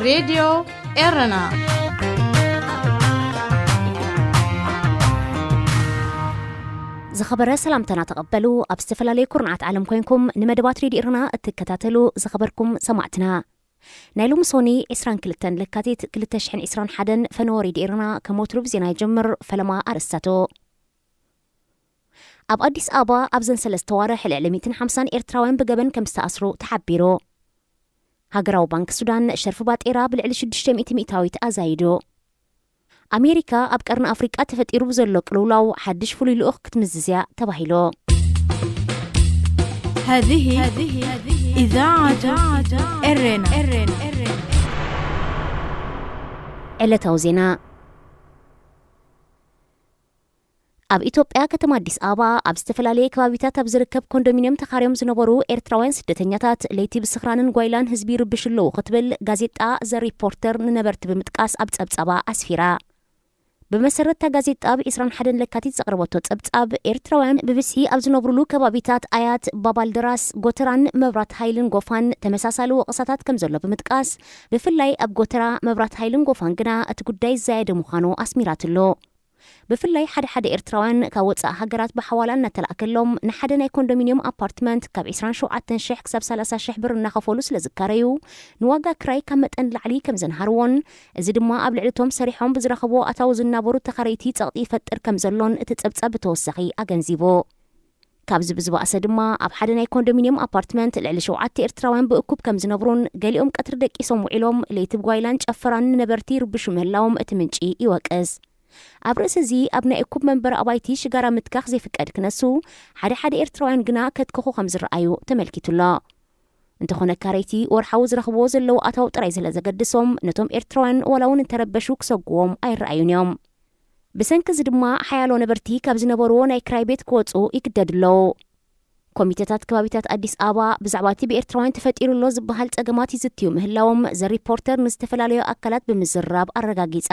ሬድዮ ኤረና። ዝኸበረ ሰላምታና ተቐበሉ። ኣብ ዝተፈላለየ ኩርናዓት ዓለም ኮይንኩም ንመደባት ሬድዮ ኤረና እትከታተሉ ዝኸበርኩም ሰማዕትና፣ ናይ ሎሚ ሶኒ ዕስራን ክልተን ለካቲት ክልተ ሽሕን ዕስራን ሓደን ፈነወ ሬድዮ ኤረና ከም ወትሩ ብዜና ይጀምር። ፈለማ ኣርእስታቱ። ኣብ ኣዲስ ኣበባ ኣብዘን ሰለስተ ዋርሕ ልዕሊ ሚእትን ሓምሳን ኤርትራውያን ብገበን ከም ዝተኣስሩ ተሓቢሩ። ሃገራዊ ባንክ ሱዳን ሸርፊ ባጤራ ብልዕሊ ሽዱሽተ ሚእቲ ሚእታዊት ኣዛይዱ። ኣሜሪካ ኣብ ቀርኒ ኣፍሪቃ ተፈጢሩ ብዘሎ ቅልውላው ሓድሽ ፍሉይ ልኡኽ ክትምዝዝ እያ ተባሂሉ። هذه إذاعة إرنا. ዕለታዊ ዜና። ኣብ ኢትዮጵያ ከተማ ኣዲስ ኣበባ ኣብ ዝተፈላለየ ከባቢታት ኣብ ዝርከብ ኮንዶሚንየም ተኻርዮም ዝነበሩ ኤርትራውያን ስደተኛታት ለይቲ ብስኽራንን ጓይላን ህዝቢ ይርብሹ ኣለዉ ክትብል ጋዜጣ ዘ ሪፖርተር ንነበርቲ ብምጥቃስ ኣብ ጸብጻባ ኣስፊራ። ብመሰረት እታ ጋዜጣ ኣብ ዕስራን ሓደን ለካቲት ዘቕረበቶ ጸብጻብ፣ ኤርትራውያን ብብዝሒ ኣብ ዝነብሩሉ ከባቢታት ኣያት፣ ባባልደራስ፣ ጎተራን መብራት ሃይልን ጎፋን ተመሳሳሊ ወቐሳታት ከም ዘሎ ብምጥቃስ፣ ብፍላይ ኣብ ጎተራ፣ መብራት ሃይልን ጎፋን ግና እቲ ጉዳይ ዝዛየደ ምዃኑ ኣስሚራትሉ። ብፍላይ ሓደ ሓደ ኤርትራውያን ካብ ወጻኢ ሃገራት ብሓዋላ እናተላእከሎም ንሓደ ናይ ኮንዶሚንየም ኣፓርትመንት ካብ ዕስራን ሸውዓተን ሽሕ ክሳብ ሰላሳ ሽሕ ብር እናኸፈሉ ስለ ዝካረዩ፣ ንዋጋ ክራይ ካብ መጠን ንላዕሊ ከም ዘንሃርዎን፣ እዚ ድማ ኣብ ልዕሊ እቶም ሰሪሖም ብዝረኸብዎ ኣታዊ ዝናበሩ ተኻረይቲ ጸቕጢ ይፈጥር ከም ዘሎን እቲ ጸብጻብ ብተወሳኺ ኣገንዚቡ። ካብዚ ብዝባእሰ ድማ ኣብ ሓደ ናይ ኮንዶሚንየም ኣፓርትመንት ልዕሊ ሸውዓተ ኤርትራውያን ብእኩብ ከም ዝነብሩን ገሊኦም ቀትሪ ደቂሶም ውዒሎም ለይቲ ብጓይላን ጨፈራን ንነበርቲ ይርብሹ ምህላዎም እቲ ምንጪ ይወቅስ። ኣብ ርእሲ እዚ ኣብ ናይ እኩብ መንበሪ ኣባይቲ ሽጋራ ምትካኽ ዘይፍቀድ ክነሱ፣ ሓደ ሓደ ኤርትራውያን ግና ከትክኹ ከም ዝረኣዩ ተመልኪቱ ኣሎ። እንተኾነ ካረይቲ ወርሓዊ ዝረኽብዎ ዘለዉ ኣታዊ ጥራይ ስለ ዘገድሶም ነቶም ኤርትራውያን ዋላ እውን እንተረበሹ ክሰጉዎም ኣይረኣዩን እዮም። ብሰንኪ እዚ ድማ ሓያሎ ነበርቲ ካብ ዝነበርዎ ናይ ክራይ ቤት ክወጹ ይግደዱ ኣለዉ። ኮሚተታት ከባቢታት ኣዲስ ኣበባ ብዛዕባ እቲ ብኤርትራውያን ተፈጢሩ ኣሎ ዝበሃል ጸገማት ይዝትዩ ምህላዎም ዘ ሪፖርተር ንዝተፈላለዩ ኣካላት ብምዝርራብ ኣረጋጊጻ።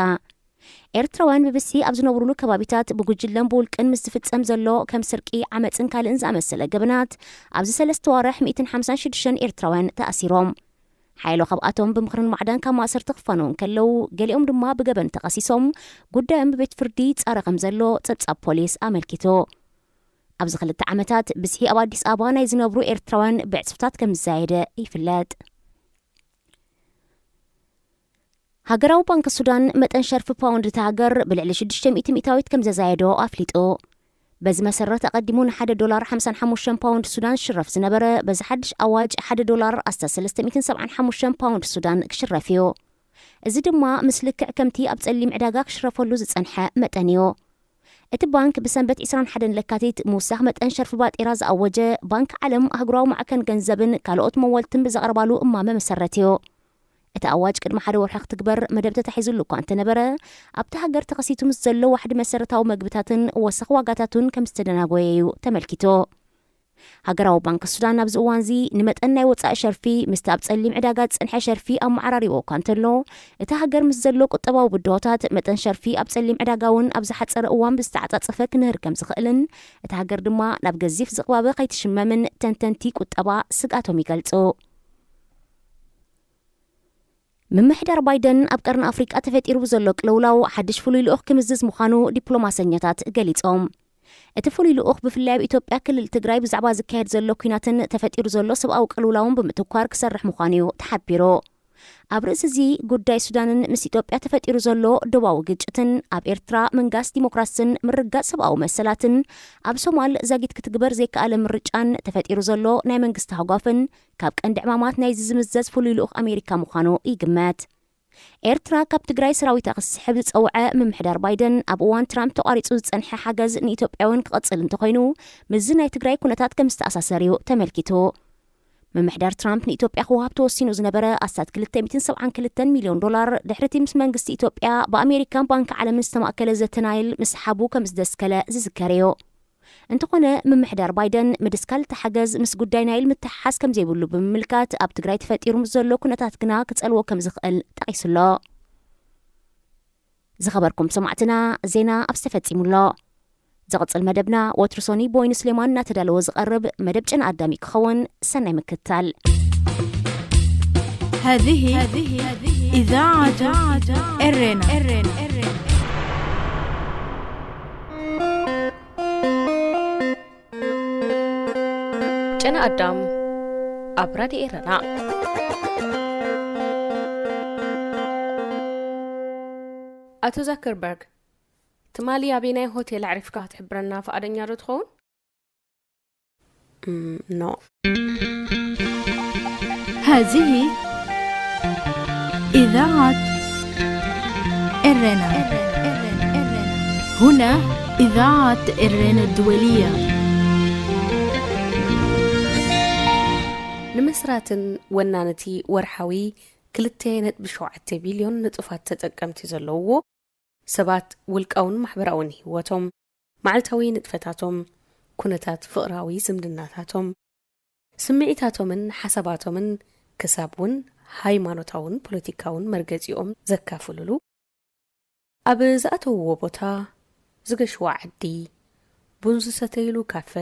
ኤርትራውያን ብብዝሒ ኣብ ዝነብሩሉ ከባቢታት ብጉጅለን ብውልቅን ምስ ዝፍጸም ዘሎ ከም ስርቂ፣ ዓመጽን ካልእን ዝኣመሰለ ገበናት ኣብዚ ሰለስተ ዋርሕ ሚእትን ሓምሳን ሽዱሽተን ኤርትራውያን ተኣሲሮም። ሓያሎ ካብኣቶም ብምኽርን ማዕዳን ካብ ማእሰርቲ ክፋነዉ እንከለዉ፣ ገሊኦም ድማ ብገበን ተኸሲሶም ጉዳዮም ብቤት ፍርዲ ይጻረ ከም ዘሎ ጸብጻብ ፖሊስ ኣመልኪቱ። ኣብዚ ክልተ ዓመታት ብዝሒ ኣብ ኣዲስ ኣበባ ናይ ዝነብሩ ኤርትራውያን ብዕጽፍታት ከም ዝዛየደ ይፍለጥ። ሃገራዊ ባንክ ሱዳን መጠን ሸርፊ ፓውንድ እታ ሃገር ብልዕሊ ሽዱሽተ ሚእቲ ሚእታዊት ከም ዘዛየዶ ኣፍሊጡ። በዚ መሰረት ኣቐዲሙ ንሓደ ዶላር ሓምሳን ሓሙሽተን ፓውንድ ሱዳን ዝሽረፍ ዝነበረ በዚ ሓድሽ ኣዋጅ ሓደ ዶላር ኣስታት ሰለስተ ሚእትን ሰብዓን ሓሙሽተን ፓውንድ ሱዳን ክሽረፍ እዩ። እዚ ድማ ምስ ልክዕ ከምቲ ኣብ ጸሊም ዕዳጋ ክሽረፈሉ ዝጸንሐ መጠን እዩ። እቲ ባንክ ብሰንበት ዕስራን ሓደን ለካቲት ምውሳኽ መጠን ሸርፊ ባጤራ ዝኣወጀ ባንክ ዓለም ኣህጉራዊ ማዕከን ገንዘብን ካልኦት መወልትን ብዘቕርባሉ እማመ መሰረት እዩ። እቲ ኣዋጅ ቅድሚ ሓደ ወርሒ ክትግበር መደብ ተታሒዙሉ እኳ እንተነበረ፣ ኣብቲ ሃገር ተኸሲቱ ምስ ዘሎ ዋሕዲ መሰረታዊ መግብታትን ወሰኽ ዋጋታቱን ከም ዝተደናጎየ እዩ ተመልኪቱ። ሃገራዊ ባንክ ሱዳን ኣብዚ እዋንዚ ንመጠን ናይ ወጻኢ ሸርፊ ምስቲ ኣብ ጸሊም ዕዳጋ ዝጸንሐ ሸርፊ ኣመዓራሪዎ እኳ እንተሎ፣ እቲ ሃገር ምስ ዘሎ ቁጠባዊ ብድሆታት መጠን ሸርፊ ኣብ ጸሊም ዕዳጋ እውን ኣብ ዝሓጸረ እዋን ብዝተዓጻጸፈ ክንህር ከም ዝኽእልን፣ እቲ ሃገር ድማ ናብ ገዚፍ ዝቕባበ ከይትሽመምን ተንተንቲ ቁጠባ ስግኣቶም ይገልጹ። ምምሕዳር ባይደን ኣብ ቀርኒ ኣፍሪቃ ተፈጢሩ ብዘሎ ቅልውላው ሓድሽ ፍሉይ ልኡኽ ክምዝዝ ምዃኑ ዲፕሎማሰኛታት ገሊጾም። እቲ ፍሉይ ልኡኽ ብፍላይ ኣብ ኢትዮጵያ ክልል ትግራይ ብዛዕባ ዝካየድ ዘሎ ኲናትን ተፈጢሩ ዘሎ ሰብኣዊ ቅልውላውን ብምትኳር ክሰርሕ ምዃኑ እዩ ተሓቢሩ። ኣብ ርእሲ እዚ ጉዳይ ሱዳንን ምስ ኢትዮጵያ ተፈጢሩ ዘሎ ዶባዊ ግጭትን ኣብ ኤርትራ ምንጋስ ዲሞክራስን ምርጋጽ ሰብኣዊ መሰላትን ኣብ ሶማል ዛጊት ክትግበር ዘይከኣለ ምርጫን ተፈጢሩ ዘሎ ናይ መንግስቲ ሃጓፍን ካብ ቀንዲ ዕማማት ናይዚ ዝምዘዝ ፍሉይ ልኡኽ ኣሜሪካ ምዃኑ ይግመት። ኤርትራ ካብ ትግራይ ሰራዊታ ክስሕብ ዝጸውዐ ምምሕዳር ባይደን፣ ኣብ እዋን ትራምፕ ተቋሪጹ ዝጸንሐ ሓገዝ ንኢትዮጵያ እውን ክቕጽል እንተኾይኑ፣ ምስዚ ናይ ትግራይ ኩነታት ከም ዝተኣሳሰር እዩ ተመልኪቱ። ምምሕዳር ትራምፕ ንኢትዮጵያ ክወሃብ ተወሲኑ ዝነበረ ኣስታት ክልተ ሚእትን ሰብዓን ክልተን ሚልዮን ዶላር፣ ድሕሪ እቲ ምስ መንግስቲ ኢትዮጵያ ብኣሜሪካን ባንኪ ዓለምን ዝተማእከለ ዘተ ናይል ምስሓቡ ከም ዝደስከለ ዝዝከር እዩ። እንተኾነ፣ ምምሕዳር ባይደን ምድስካል እቲ ሓገዝ ምስ ጉዳይ ናይል ምትሕሓዝ ከም ዘይብሉ ብምምልካት፣ ኣብ ትግራይ ተፈጢሩ ምስ ዘሎ ኩነታት ግና ክጸልዎ ከም ዝኽእል ጠቒሱ ኣሎ። ዝኸበርኩም ሰማዕትና፣ ዜና ኣብዚ ተፈጺሙ ኣሎ። ዝቕጽል መደብና ወትሩ ሶኒ ብወይኒ ስሌማን እናተዳለወ ዝቐርብ መደብ ጨና ኣዳም ክኸውን፣ ሰናይ ምክትታል። هذه هذه إذاعة إرينا. ጨና ኣዳም ኣብ ራድዮ ኤረና። ኣቶ ዛከርበርግ፣ ትማሊ ኣበየናይ ሆቴል ኣዕሪፍካ ክትሕብረና ፍቓደኛ ዶ ትኸውን? ኖ። هذه إذاعة إرينا. هنا إذاعة إرينا الدولية. ንምስራትን ወናነቲ ወርሓዊ ክልተ ነጥቢ ሸውዓተ ቢልዮን ንጡፋት ተጠቀምቲ ዘለውዎ፣ ሰባት ውልቃውን ማሕበራውን ህይወቶም፣ መዓልታዊ ንጥፈታቶም፣ ኩነታት ፍቕራዊ ዝምድናታቶም፣ ስምዒታቶምን ሓሳባቶምን ክሳብ እውን ሃይማኖታውን ፖለቲካውን መርገጺኦም ዘካፍሉሉ፣ ኣብ ዝኣተውዎ ቦታ፣ ዝገሽዋ ዓዲ፣ ቡን ዝሰተይሉ ካፈ፣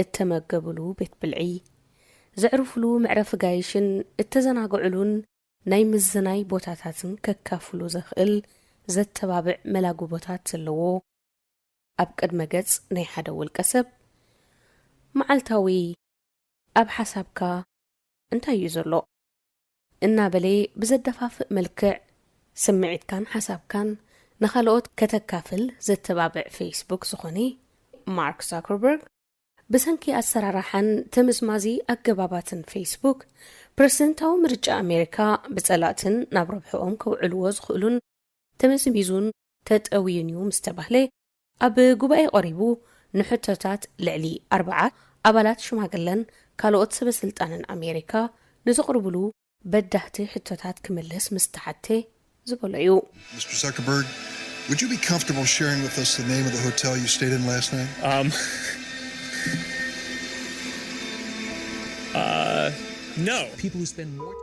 እተመገብሉ ቤት ብልዒ፣ ዘዕርፍሉ መዕረፊ ጋይሽን እተዘናግዕሉን ናይ ምዝናይ ቦታታትን ከካፍሉ ዘኽእል ዘተባብዕ መላጉቦታት ዘለዎ፣ ኣብ ቅድመ ገጽ ናይ ሓደ ውልቀ ሰብ፣ መዓልታዊ ኣብ ሓሳብካ እንታይ እዩ ዘሎ? እናበለ ብዘደፋፍእ መልክዕ ስምዒትካን ሓሳብካን ንኻልኦት ከተካፍል ዘተባብዕ ፌስቡክ ዝኾነ ማርክ ዛከርበርግ፣ ብሰንኪ ኣሰራርሓን ተምዝማዚ ኣገባባትን ፌስቡክ፣ ፕረሲደንታዊ ምርጫ ኣሜሪካ ብጸላእትን ናብ ረብሕኦም ከውዕልዎ ዝኽእሉን ተመዝሚዙን ተጠውዩን እዩ ምስ ተባህለ፣ ኣብ ጉባኤ ቀሪቡ ንሕቶታት ልዕሊ ኣርብዓ ኣባላት ሽማግለን ካልኦት ሰበ ስልጣንን ኣሜሪካ ንዘቕርብሉ በዳህቲ ሕቶታት ክምልስ ምስ ተሓተ ዝበሎ እዩ። Mister Zuckerberg, would you be comfortable sharing with us the name of the hotel you stayed in last night? Um, uh, no. People who spend more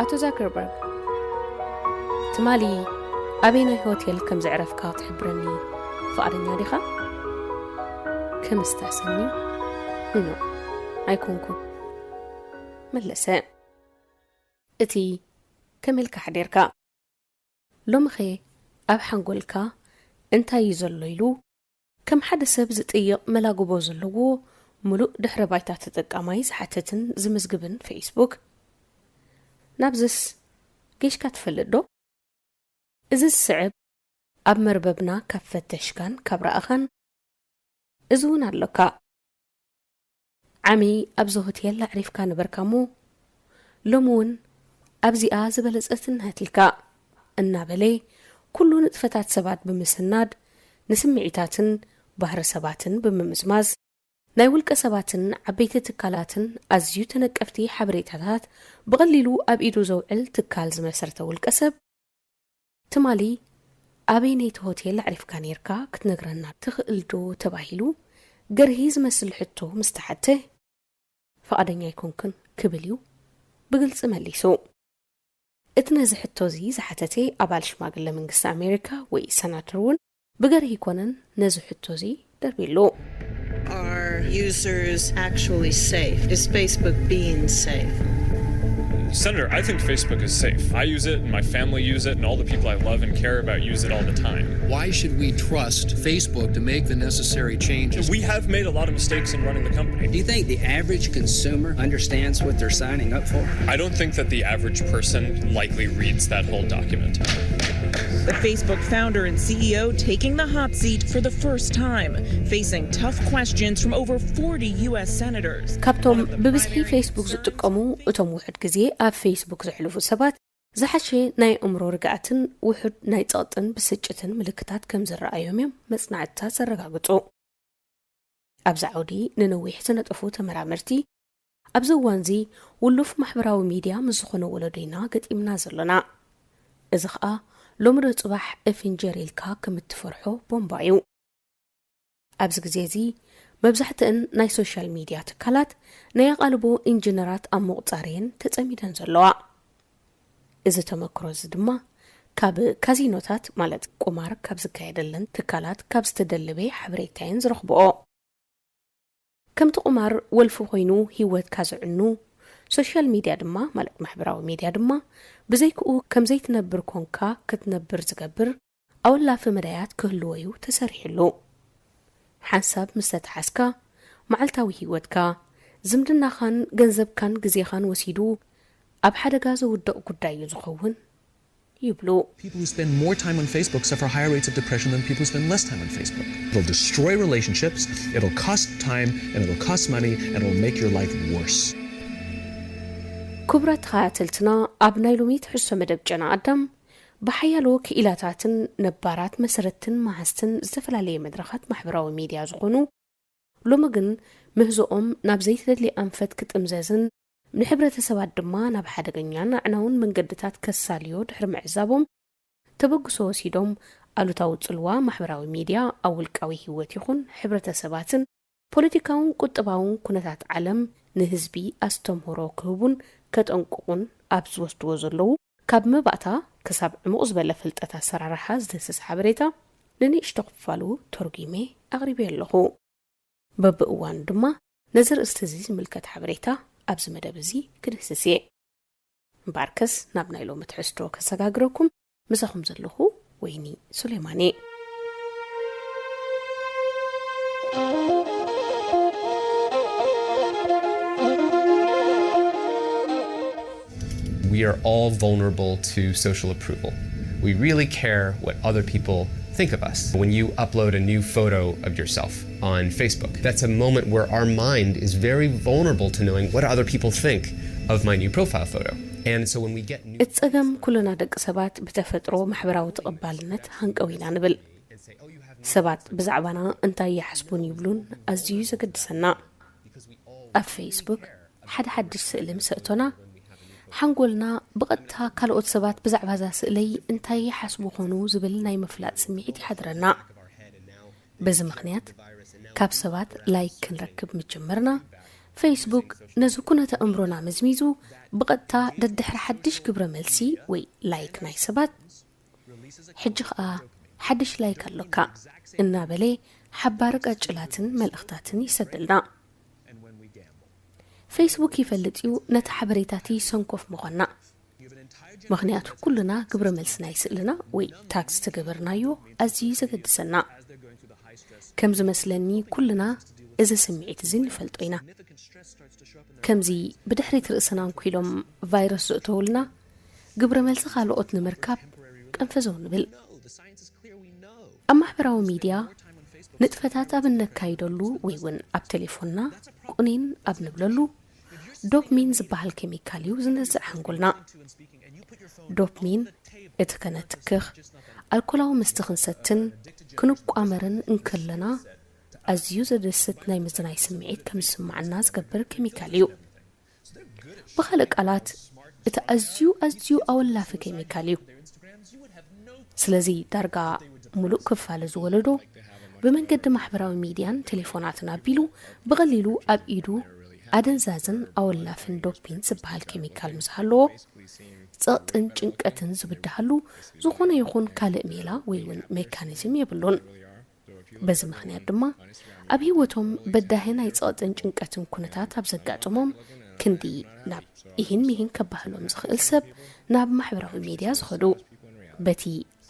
ኣቶ ዛከርበርግ፣ ትማሊ ኣበየናይ ሆቴል ከም ዘዕረፍካ ክትሕብረኒ ፍቓደኛ ዲኻ? ከምስታሰኒ፣ ኖ፣ ኣይኮንኩን፣ መለሰ። እቲ ከመይ ኢልካ ሓዲርካ? ሎምኸ ኣብ ሓንጎልካ እንታይ እዩ ዘሎ ኢሉ ከም ሓደ ሰብ ዝጥይቕ መላግቦ ዘለዎ ምሉእ ድሕረ ባይታ ተጠቃማይ ዝሓትትን ዝምዝግብን ፌስቡክ። ናብዝስ ጌሽካ ትፈልጥ ዶ? እዚ ዝስዕብ ኣብ መርበብና ካብ ፈተሽካን ካብ ረኣኻን፣ እዚ እውን ኣሎካ። ዓሚ ኣብዚ ሆቴል ኣዕሪፍካ ነበርካ እሞ፣ ሎሚ እውን ኣብዚኣ ዝበለጸት እነሀትልካ፣ እናበለ ኩሉ ንጥፈታት ሰባት ብምስናድ፣ ንስምዒታትን ባህሪ ሰባትን ብምምዝማዝ፣ ናይ ውልቀ ሰባትን ዓበይቲ ትካላትን ኣዝዩ ተነቀፍቲ ሓበሬታታት ብቐሊሉ ኣብ ኢዱ ዘውዕል ትካል ዝመሰርተ ውልቀ ሰብ፣ ትማሊ ኣበየነይቲ ሆቴል ኣዕሪፍካ ነይርካ ክትነግረና ትኽእል ዶ ተባሂሉ ገርሂ ዝመስል ሕቶ ምስ ተሓተ፣ ፍቓደኛ ኣይኮንኩን ክብል እዩ ብግልጺ መሊሱ። እቲ ነዚ ሕቶ እዚ ዝሓተተ ኣባል ሽማግለ መንግስቲ ኣሜሪካ ወይ ሰናተር እውን ብገርሂ ኣይኮነን ነዚ ሕቶ እዚ ደርቢሉ። Are users actually safe? Is Facebook being safe? Senator, I think Facebook is safe. I use it, and my family use it, and all the people I love and care about use it all the time. Why should we trust Facebook to make the necessary changes? We have made a lot of mistakes in running the company. Do you think the average consumer understands what they're signing up for? I don't think that the average person likely reads that whole document. The Facebook founder and C E O taking the hot seat for the first time, facing tough questions from over forty U S senators. ካብቶም ብብዝሒ ፌስቡክ ዝጥቀሙ፣ እቶም ውሑድ ግዜ ኣብ ፌስቡክ ዘሕልፉ ሰባት፣ ዝሓሸ ናይ ኣእምሮ ርግኣትን ውሑድ ናይ ጸቕጥን ብስጭትን ምልክታት ከም ዝረኣዮም እዮም መጽናዕትታት ዘረጋግጹ። ኣብዚ ዓውዲ ንነዊሕ ዝነጠፉ ተመራመርቲ፣ ኣብዚ እዋንዚ ውሉፍ ማሕበራዊ ሚድያ ምስ ዝኾነ ወለዶ ኢና ገጢምና ዘሎና። እዚ ኸኣ ሎሚ ዶ ጽባሕ እፍንጀር ኢልካ ከም እትፈርሖ ቦምባ እዩ። ኣብዚ ግዜ እዚ መብዛሕትአን ናይ ሶሻል ሚድያ ትካላት ናይ ኣቓልቦ ኢንጂነራት ኣብ ምቑጻር እየን ተጸሚደን ዘለዋ። እዚ ተመክሮ እዚ ድማ ካብ ካዚኖታት፣ ማለት ቁማር ካብ ዝካየደለን ትካላት ካብ ዝተደለበ ሓበሬታ እየን ዝረኽብኦ። ከምቲ ቁማር ወልፊ ኮይኑ ህይወትካ ዝዕኑ፣ ሶሻል ሚድያ ድማ፣ ማለት ማሕበራዊ ሚድያ ድማ፣ ብዘይክኡ ከም ዘይትነብር ኮንካ ክትነብር ዝገብር ኣወላፊ መዳያት ክህልዎ እዩ ተሰሪሕሉ። ሓንሳብ ምስ ተተሓዝካ፣ መዓልታዊ ህይወትካ፣ ዝምድናኻን ገንዘብካን ግዜኻን ወሲዱ ኣብ ሓደጋ ዘውድቕ ጉዳይ እዩ ዝኸውን ይብሉ። People who spend more time on Facebook suffer higher rates of depression than people who spend less time on Facebook. It'll destroy relationships, it'll cost time, and it'll cost money, and it'll make your life worse. ክቡራት ተኸታተልትና፣ ኣብ ናይ ሎሚ ትሕዝቶ መደብ ጨና ኣዳም ብሓያሎ ክኢላታትን ነባራት መሰረትን መሃዝትን ዝተፈላለየ መድረኻት ማሕበራዊ ሚድያ ዝኾኑ፣ ሎሚ ግን ምህዞኦም ናብ ዘይተደልየ ኣንፈት ክጥምዘዝን ንሕብረተሰባት ድማ ናብ ሓደገኛን ኣዕናውን መንገድታት ከሳልዮ ድሕሪ ምዕዛቦም፣ ተበግሶ ወሲዶም ኣሉታዊ ጽልዋ ማሕበራዊ ሚድያ ኣብ ውልቃዊ ህይወት ይኹን ሕብረተሰባትን ፖለቲካውን ቁጠባውን ኩነታት ዓለም ንህዝቢ ኣስተምህሮ ክህቡን ከጠንቅቑን ኣብ ዝወስድዎ ዘለዉ፣ ካብ መባእታ ክሳብ ዕሙቕ ዝበለ ፍልጠት ኣሰራርሓ ዝድህስስ ሓበሬታ ንንእሽቶ ክፋሉ ተርጒመ ኣቕሪበ ኣለኹ። በብእዋኑ ድማ ነዚ ርእስቲ እዚ ዝምልከት ሓበሬታ ኣብዚ መደብ እዚ ክድህስስ እየ። እምበኣርከስ ናብ ናይ ሎሚ ትሕዝቶ ከሰጋግረኩም ምሳኹም ዘለኹ ወይኒ ሱሌማን እየ። We are all vulnerable to social approval. We really care what other people think of us. When you upload a new photo of yourself on Facebook, that's a moment where our mind is very vulnerable to knowing what other people think of my new profile photo. And so when we get new እቲ ጸገም ኩልና ደቂ ሰባት ብተፈጥሮ ማሕበራዊ ተቐባልነት ሃንቀው ኢና ንብል። ሰባት ብዛዕባና እንታይ ይሓስቡን ይብሉን ኣዝዩ ዘገድሰና። ኣብ ፌስቡክ ሓደ ሓድሽ ስእሊ ምስ ኣእቶና፣ ሓንጎልና ብቐጥታ ካልኦት ሰባት ብዛዕባ እዛ ስእለይ እንታይ ይሓስቡ ኾኑ ዝብል ናይ ምፍላጥ ስምዒት ይሓድረና። በዚ ምኽንያት ካብ ሰባት ላይክ ክንረክብ ምጀመርና፣ ፌስቡክ ነዚ ኩነተ ኣእምሮና መዝሚዙ ብቐጥታ ደድሕሪ ሓድሽ ግብረ መልሲ ወይ ላይክ ናይ ሰባት፣ ሕጂ ኸኣ ሓድሽ ላይክ ኣሎካ እናበለ ሓባሪ ቃጭላትን መልእኽታትን ይሰደልና። ፌስቡክ ይፈልጥ እዩ ነቲ ሓበሬታቲ ሰንኮፍ ምዃንና። ምኽንያቱ ኩልና ግብረ መልሲ ናይ ስእልና ወይ ታግ ዝተገበርናዮ ኣዝዩ ዘገድሰና። ከም ዝመስለኒ ኩልና እዚ ስምዒት እዚ ንፈልጦ ኢና። ከምዚ ብድሕሪት ርእስና እንኩ ኢሎም ቫይረስ ዘእተውልና ግብረ መልሲ ካልኦት ንምርካብ ቀንፈዘው ንብል። ኣብ ማሕበራዊ ሚድያ ንጥፈታት ኣብ እነካይደሉ ወይ እውን ኣብ ቴሌፎንና ቁኒን ኣብ ንብለሉ ዶፕሚን ዝበሃል ኬሚካል እዩ ዝነዝዕ ሓንጎልና። ዶፕሚን እቲ ከነትክኽ፣ ኣልኮላዊ መስተ ክንሰትን ክንቋመርን እንከለና ኣዝዩ ዘደስት ናይ ምዝናይ ስምዒት ከም ዝስምዓና ዝገብር ኬሚካል እዩ። ብኻልእ ቃላት እቲ ኣዝዩ ኣዝዩ ኣወላፊ ኬሚካል እዩ። ስለዚ ዳርጋ ሙሉእ ክፋል እዚ ወለዶ ብመንገዲ ማሕበራዊ ሚድያን ቴሌፎናትን ኣቢሉ ብቐሊሉ ኣብ ኢዱ ኣደንዛዝን ኣወላፍን ዶፒን ዝበሃል ኬሚካል ምስ ሃለዎ ጸቕጥን ጭንቀትን ዝብድሃሉ ዝኾነ ይኹን ካልእ ሜላ ወይ እውን ሜካኒዝም የብሉን። በዚ ምኽንያት ድማ ኣብ ህይወቶም በዳሂ ናይ ጸቕጥን ጭንቀትን ኩነታት ኣብ ዘጋጥሞም ክንዲ ናብ ኢሂን ሚሂን ከባህሎም ዝኽእል ሰብ ናብ ማሕበራዊ ሚድያ ዝኸዱ በቲ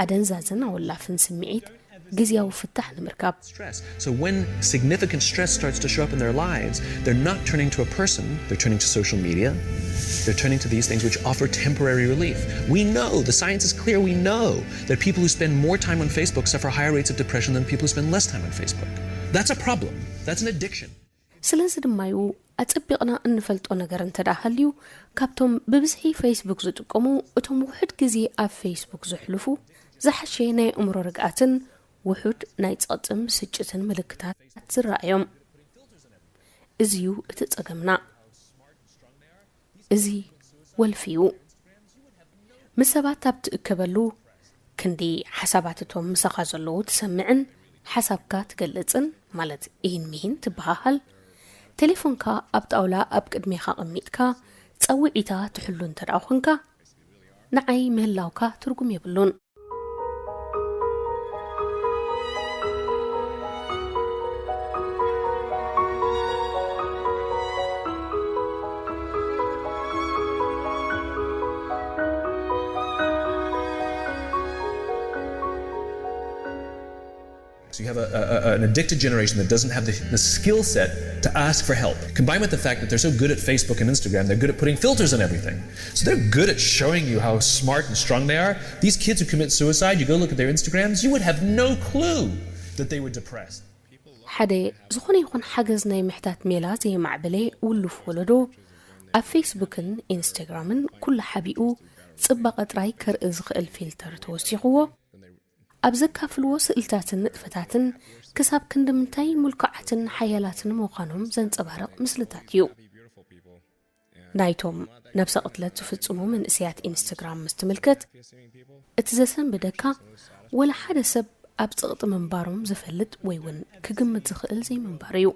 ኣደንዛዝን ኣወላፍን ስምዒት ግዝያዊ ፍታሕ ንምርካብ። Stress. So when significant stress starts to show up in their lives, they're not turning to a person, they're turning to social media. They're turning to these things which offer temporary relief. We know, the science is clear, we know that people who spend more time on Facebook suffer higher rates of depression than people who spend less time on Facebook. That's a problem. That's an addiction. ስለዚ ድማ እዩ ኣጸቢቕና እንፈልጦ ነገር እንተ ደኣ ሃልዩ፣ ካብቶም ብብዝሒ ፌስቡክ ዝጥቀሙ፣ እቶም ውሑድ ግዜ ኣብ ፌስቡክ ዘሕልፉ፣ ዝሓሸ ናይ ኣእምሮ ርግኣትን ውሑድ ናይ ጸቕጥን ብስጭትን ምልክታት ዝረኣዮም። እዚ እዩ እቲ ጸገምና። እዚ ወልፊ እዩ። ምስ ሰባት ኣብ ትእከበሉ ክንዲ ሓሳባት እቶም ምሳኻ ዘለዉ ትሰምዕን ሓሳብካ ትገልጽን ማለት ኢሂን ሚሂን ትበሃሃል። ቴሌፎንካ ኣብ ጣውላ ኣብ ቅድሜኻ ኣቐሚጥካ ጸውዒታ ትሕሉ እንተ ደኣ ኾንካ ንዓይ ምህላውካ ትርጉም የብሉን። So you have a, a, an addicted generation that doesn't have the, the skill set to ask for help. Combined with the fact that they're so good at Facebook and Instagram, they're good at putting filters on everything. So they're good at showing you how smart and strong they are. These kids who commit suicide, you go look at their Instagrams, you would have no clue that they were depressed. ሓደ ዝኾነ ይኹን ሓገዝ ናይ ምሕታት ሜላ ዘየማዕበለ ውሉፍ ወለዶ ኣብ ፌስቡክን ኢንስታግራምን ኩሉ ሓቢኡ ጽባቐ ጥራይ ከርኢ ዝኽእል ፊልተር ተወሲኽዎ ኣብ ዘካፍልዎ ስእልታትን ንጥፈታትን ክሳብ ክንዲ ምንታይ ሙልኩዓትን ሓያላትን ምዃኖም ዘንጸባርቕ ምስልታት እዩ። ናይቶም ነብሰ ቅትለት ዝፍጽሙ መንእሰያት ኢንስታግራም ምስ ትምልከት እቲ ዘሰንብደካ ወላ ሓደ ሰብ ኣብ ጽቕጢ ምንባሮም ዝፈልጥ ወይ እውን ክግምት ዝኽእል ዘይምንባሩ እዩ።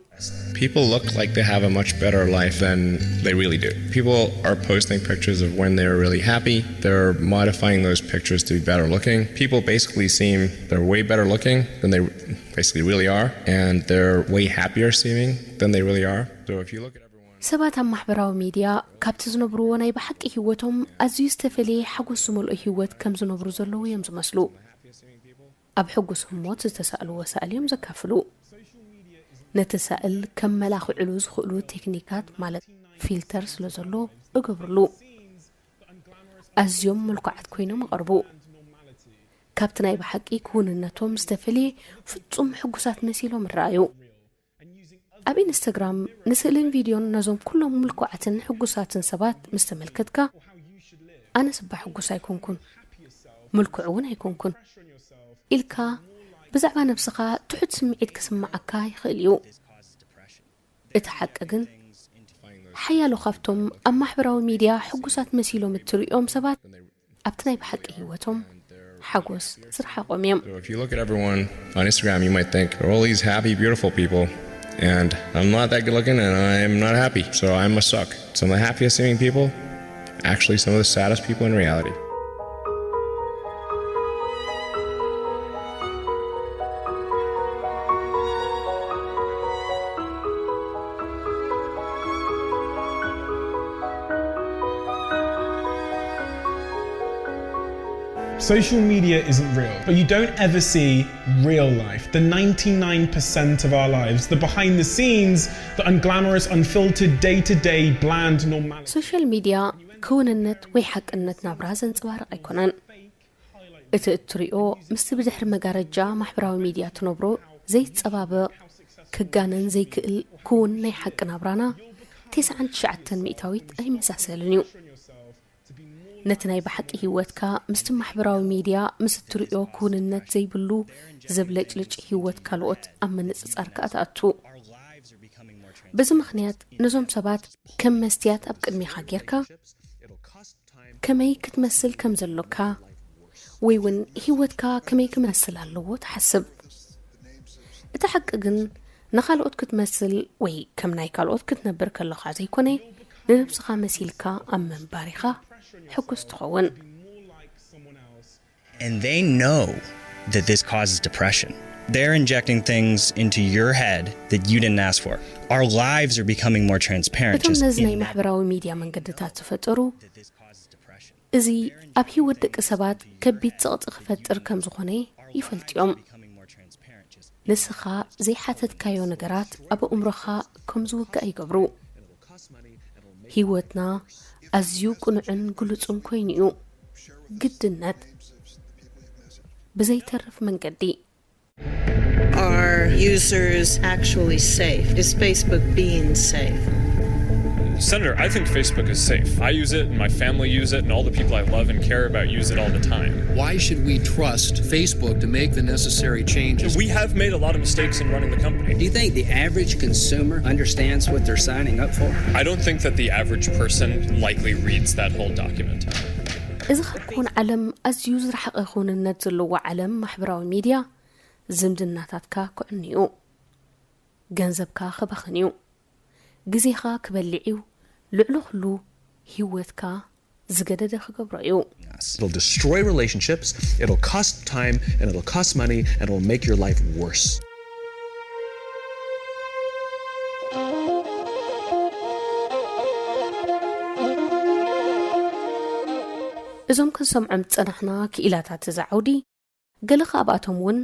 People look like they have a much better life than they really do. People are posting pictures of when they were really happy. They're modifying those pictures to be better looking. People basically seem they're way better looking than they basically really are, and they're way happier seeming than they really are. So if you look at everyone ሰባት ኣብ ማሕበራዊ ሚድያ ካብቲ ዝነብርዎ ናይ ብሓቂ ህይወቶም ኣዝዩ ዝተፈለየ ሓጎስ ዝመልኦ ህይወት ከም ዝነብሩ ዘለዉ እዮም ዝመስሉ። ኣብ ሕጉስ ህሞት ዝተሳእልዎ ሳእል እዮም ዘካፍሉ። ነቲ ሳእል ከም መላኽዕሉ ዝኽእሉ ቴክኒካት ማለት ፊልተር ስለ ዘሎ እገብርሉ። ኣዝዮም ምልኩዓት ኮይኖም ይቐርቡ። ካብቲ ናይ ብሓቂ ክውንነቶም ዝተፈለየ ፍጹም ሕጉሳት መሲሎም ይረኣዩ። ኣብ ኢንስታግራም ንስእልን ቪድዮን ነዞም ኩሎም ምልኩዓትን ሕጉሳትን ሰባት ምስ ተመልከትካ ኣነስ እባ ሕጉስ ኣይኮንኩን፣ ምልኩዕ እውን ኣይኮንኩን ኢልካ ብዛዕባ ነብስኻ ትሑት ስምዒት ክስምዓካ ይኽእል እዩ። እቲ ሓቂ ግን ሓያሎ ካብቶም ኣብ ማሕበራዊ ሚድያ ሕጉሳት መሲሎም እትርእዮም ሰባት ኣብቲ ናይ ብሓቂ ህይወቶም ሓጎስ ዝረሓቖም እዮም። So if you look at everyone on Instagram, you might think they're all these happy, beautiful people, and I'm not that good looking, and I'm not happy, so I must suck. Some of the happiest seeming people, actually, some of the saddest people in reality. Social media isn't real, but you don't ever see real life, the ninety-nine percent of our lives, the behind the scenes, the unglamorous, unfiltered, day to day, bland normality. ሶሻል ሚድያ ክውንነት ወይ ሓቅነት ናብራ ዘንጸባርቕ ኣይኮነን። እቲ እትሪኦ ምስቲ ብድሕሪ መጋረጃ ማሕበራዊ ሚድያ ትነብሮ ዘይጸባበቕ ክጋነን ዘይክእል ክውን ናይ ሓቂ ናብራና ተስዓን ትሽዓተን ሚእታዊት ኣይመሳሰልን እዩ። ነቲ ናይ ብሓቂ ህይወትካ ምስቲ ማሕበራዊ ሚድያ ምስ እትርእዮ ክውንነት ዘይብሉ ዘብለጭልጭ ህይወት ካልኦት ኣብ ምንጽጻር ከኣ ትኣቱ። በዚ ምኽንያት ነዞም ሰባት ከም መስትያት ኣብ ቅድሜኻ ጌርካ ከመይ ክትመስል ከም ዘሎካ ወይ እውን ህይወትካ ከመይ ክመስል ኣለዎ ትሓስብ። እቲ ሓቂ ግን ንኻልኦት ክትመስል ወይ ከም ናይ ካልኦት ክትነብር ከለኻ ዘይኮነ ንነብስኻ መሲልካ ኣብ ምንባር ኢኻ ሕጉስ ትኸውን። And they know that this causes depression. They're injecting things into your head that you didn't ask for. Our lives are becoming more transparent. እቶም Just ነዚ ናይ in that ማሕበራዊ ሚድያ መንገድታት ዝፈጠሩ that this causes depression. እዚ ኣብ ህይወት ደቂ ሰባት ከቢድ ጸቕጢ ክፈጥር ከም ዝኾነ ይፈልጡ እዮም። Becoming more transparent. Just ንስኻ ዘይሓተትካዮ ነገራት ኣብ ኣእምሮኻ ከም ዝውጋእ ይገብሩ። ህይወትና ኣዝዩ ቅኑዕን ግሉጽን ኮይኑ እዩ። ግድነት ብዘይተርፍ መንገዲ Are users actually safe? Is Facebook being safe? Senator, I think Facebook is safe. I use it, and my family use it, and all the people I love and care about use it all the time. Why should we trust Facebook to make the necessary changes? We have made a lot of mistakes in running the company. Do you think the average consumer understands what they're signing up for? I don't think that the average person likely reads that whole document. እዚ ካብ ክውን ዓለም ኣዝዩ ዝረሓቐ ክውንነት ዘለዎ ዓለም ማሕበራዊ ሚድያ ዝምድናታትካ ክዕንዩ፣ ገንዘብካ ክባኽን እዩ፣ ግዜኻ ክበልዕ እዩ፣ ልዕሊ ኩሉ ህይወትካ ዝገደደ ክገብሮ እዩ። It'll destroy relationships, it'll cost time, and it'll cost money, and it'll make your life worse. እዞም ክንሰምዖም ዝጸናሕና ክኢላታት እዚ ዓውዲ ገለ ካብኣቶም እውን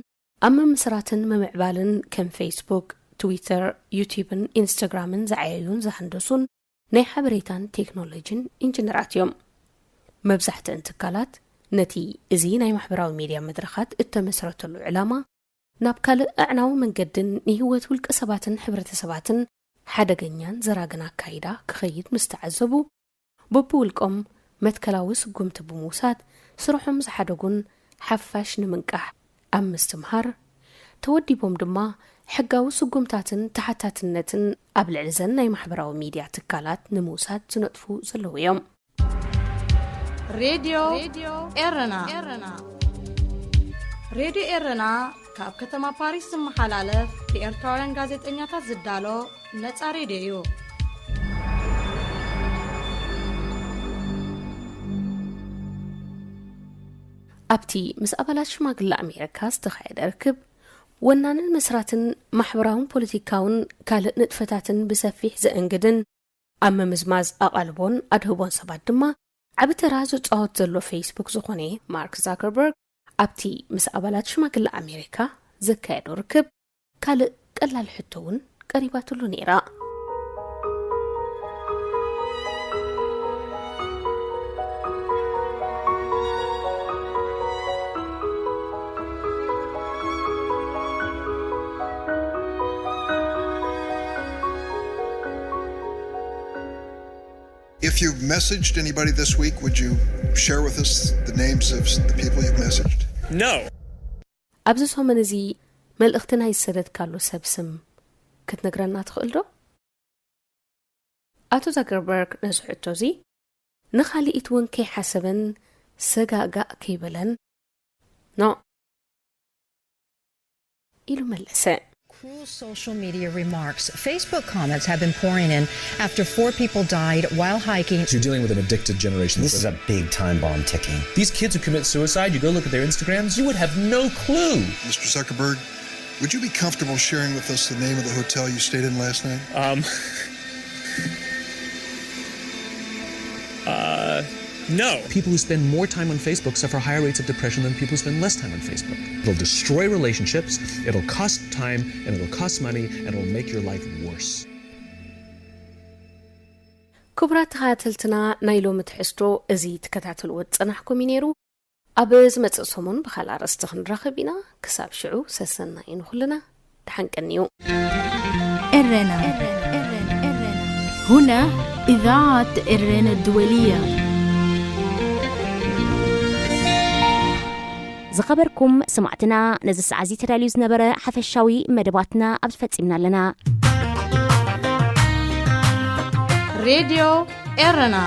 ኣብ ምምስራትን ምምዕባልን ከም ፌስቡክ፣ ትዊተር፣ ዩቲዩብን ኢንስታግራምን ዝዓየዩን ዝሃንደሱን ናይ ሓበሬታን ቴክኖሎጂን ኢንጂነራት እዮም። መብዛሕትአን ትካላት ነቲ እዚ ናይ ማሕበራዊ ሚድያ መድረኻት እተመስረተሉ ዕላማ ናብ ካልእ ኣዕናዊ መንገድን ንህይወት ውልቀ ሰባትን ሕብረተሰባትን ሓደገኛን ዘራግን ኣካይዳ ክኸይድ ምስ ተዓዘቡ፣ በብውልቆም መትከላዊ ስጉምቲ ብምውሳድ ስርሖም ዝሓደጉን ሓፋሽ ንምንቃሕ ኣብ ምስትምሃር ተወዲቦም ድማ ሕጋዊ ስጉምታትን ተሓታትነትን ኣብ ልዕሊ ዘን ናይ ማሕበራዊ ሚድያ ትካላት ንምውሳድ ዝነጥፉ ዘለዉ እዮም። ሬድዮ ኤረና። ሬድዮ ኤረና ካብ ከተማ ፓሪስ ዝመሓላለፍ ብኤርትራውያን ጋዜጠኛታት ዝዳሎ ነጻ ሬድዮ እዩ። ኣብቲ ምስ ኣባላት ሽማግለ ኣሜሪካ ዝተኻየደ ርክብ፣ ወናንን መስራትን ማሕበራውን ፖለቲካውን ካልእ ንጥፈታትን ብሰፊሕ ዘእንግድን ኣብ ምምዝማዝ ኣቓልቦን ኣድህቦን ሰባት ድማ ዓቢ ተራ ዝጻወት ዘሎ ፌስቡክ ዝኾነ ማርክ ዛከርበርግ ኣብቲ ምስ ኣባላት ሽማግለ ኣሜሪካ ዘካየዶ ርክብ ካልእ ቀላል ሕቶ እውን ቀሪባትሉ ነይራ። If you've messaged anybody this week, would you share with us the names of the people you've messaged? No. ኣብዚ ሰሙን እዚ መልእኽቲ ናይ ዝሰደድካሉ ሰብ ስም ክትነግረና ትኽእል ዶ? ኣቶ ዛከርበርግ ነዚ ሕቶ እዚ ንኻልኢት እውን ከይሓሰበን ሰጋጋእ ከይበለን፣ ኖ ኢሉ መለሰ። Cruel social media remarks. Facebook comments have been pouring in after four people died while hiking. You're dealing with an addicted generation. This is a big time bomb ticking. These kids who commit suicide, you go look at their Instagrams, you would have no clue. Mister Zuckerberg, would you be comfortable sharing with us the name of the hotel you stayed in last night? Um, uh, no. People who spend more time on Facebook suffer higher rates of depression than people who spend less time on Facebook. It'll destroy relationships, it'll cost time, and it'll cost money, and it'll make your life worse. ክቡራት ተኸታተልትና፣ ናይ ሎሚ ትሕዝቶ እዚ ትከታተልዎ ዝጸናሕኩም እዩ ነይሩ። ኣብ ዝመጽእ ሰሙን ብኻልእ ኣርእስቲ ክንራኸብ ኢና። ክሳብ ሽዑ ሰሰናዩ ንኹልና። ደሓን ቀንዩ። ኤረና هنا إذاعة إرينا الدولية. ዝኸበርኩም ስማዕትና፣ ነዚ ሰዓት እዚ ተዳልዩ ዝነበረ ሓፈሻዊ መደባትና ኣብዚ ፈጺምና ኣለና። ሬድዮ ኤረና።